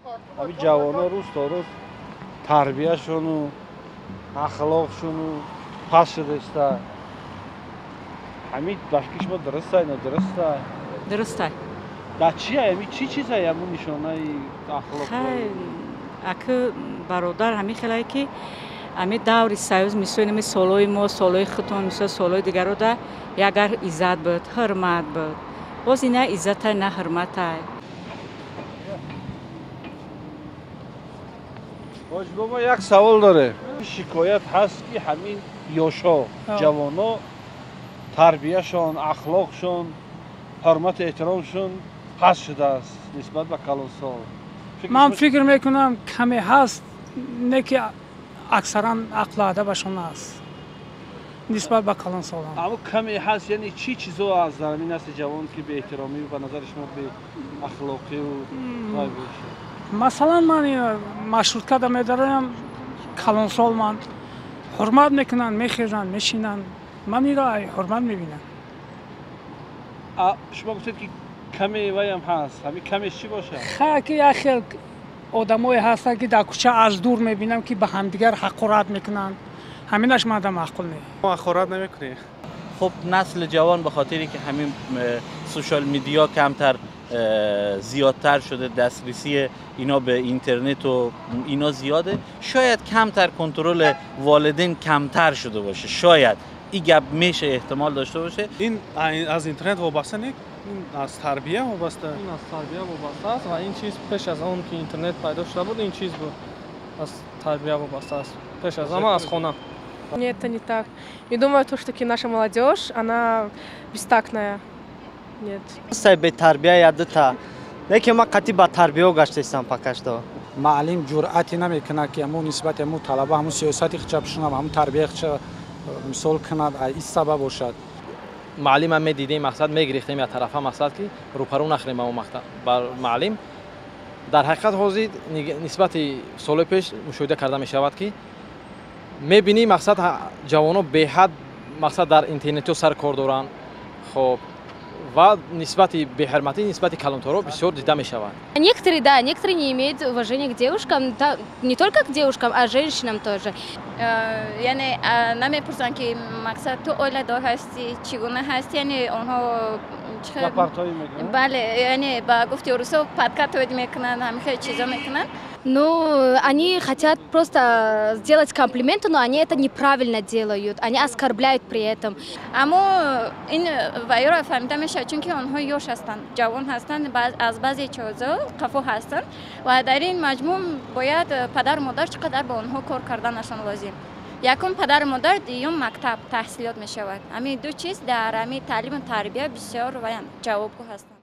Ҳамин ҷавонҳо рӯз то рӯз тарбияшону ахлоқшону паст шудааста. Ҳамин ба фикри шумо дурустай, нодурустай? Дурустай. Дар чи ҳамин чӣ чизай ҳамун нишонаи ахлоқ? Аки бародар, ҳамин хелае ки ҳамин даври союз, мисоли ҳамин солҳои мо, солҳои худтон, мисол солҳои дигаро да ягар иззат буд, ҳурмат буд. Боз ина иззатай, на ҳурматай. Ҳоҷ бобо, як савол дорем. Шикоят ҳаст, ки ҳамин ёшо, ҷавоно тарбияшон, ахлоқшон, ҳурмату эҳтиромшон паст шудааст нисбат ба калонсол. Ман фикр мекунам, каме ҳаст, не ки аксаран ақлу адабашон аст нисбат ба калонсолон. Аммо каме ҳаст, яъне чӣ чизо аз дар ҳамин насли ҷавон, ки беэҳтиромӣ, ба назари шумо беахлоқию вай бошад? Масалан, ман маршруткада медароям, калонсол ман ҳурмат мекунанд, мехезанд, мешинанд. Ман инро ҳурмат мебинам. Шумо гуфтед, ки каме ваям ҳаст, ҳамин камеш чӣ бошад? Ха, ки як хел одамое ҳастанд, ки дар кӯча аз дур мебинам, ки ба ҳамдигар ҳақорат мекунанд. Ҳаминаш мада маъқул не. Мо ҳақорат намекунем. Хуб, насли ҷавон ба хотире ки ҳамин social media камтар зиёдтар шуда, дастрасии ино ба интернет ва ино зиёде, шояд камтар контроли волидин камтар шуда боша. Шояд ин гап меша эҳтимол дошта боша. Ин аз интернет вобаста не, ин аз тарбия вобаста. Ин аз тарбия вобаста аст ва ин чиз пеш аз он ки интернет пайдо шуда буд, ин чиз буд. Аз тарбия вобаста аст, пеш аз ҳама аз хона. Нет, это не так. Не думаю, то, что наша молодежь, она бестактная. Нет. Сай бетарбия ядыта. Лекин ман қатъи ба тарбиё гаштестам пока что. Маълим ҷуръате намекунад, ки ҳамун нисбати ҳамун талаба ҳамун сиёсати хича бишунад, ҳамун тарбияи хича мисол кунад, ин сабаб бошад. Маълимам медидем, мақсад мегирифтем як тарафа, мақсад ки рӯпарӯ нахӯрем ба мактаб, ба маълим. Дар ҳақиқат ҳозир нисбати солҳои пеш мушоҳида карда мешавад, ки мебинӣ, мақсад ҷавоно беҳад, мақсад дар интернетҳо сар кор доранд. Хоб, ва нисбати беҳурматӣ нисбати калонторо бисёр дида мешавад. Некоторые, да, некоторые не имеют уважения к девушкам, не только к девушкам, а женщинам тоже. Яъне намепурсанд, ки мақсад ту оиладор ҳастӣ, чӣ гуна ҳастӣ, яъне онҳо бале, яъне ба гуфти русо подкатывать мекунанд, ҳамин хел чизо мекунанд. Ну, они хотят просто сделать комплименты, но они это неправильно делают. Они оскорбляют при этом. Аммо ин вайро фаҳмида мешавад, чунки онҳо ёш ҳастанд, ҷавон ҳастанд, аз баъзе чизо қафо ҳастанд ва дар ин маҷмӯъ бояд падару модар чӣ қадар ба онҳо кор карданашон лозим. Якум падару модар, дуюм мактаб, таҳсилот мешавад. Ҳамин ду чиз дар ҳамин таълиму тарбия бисёр ваян ҷавобгӯ ҳастанд.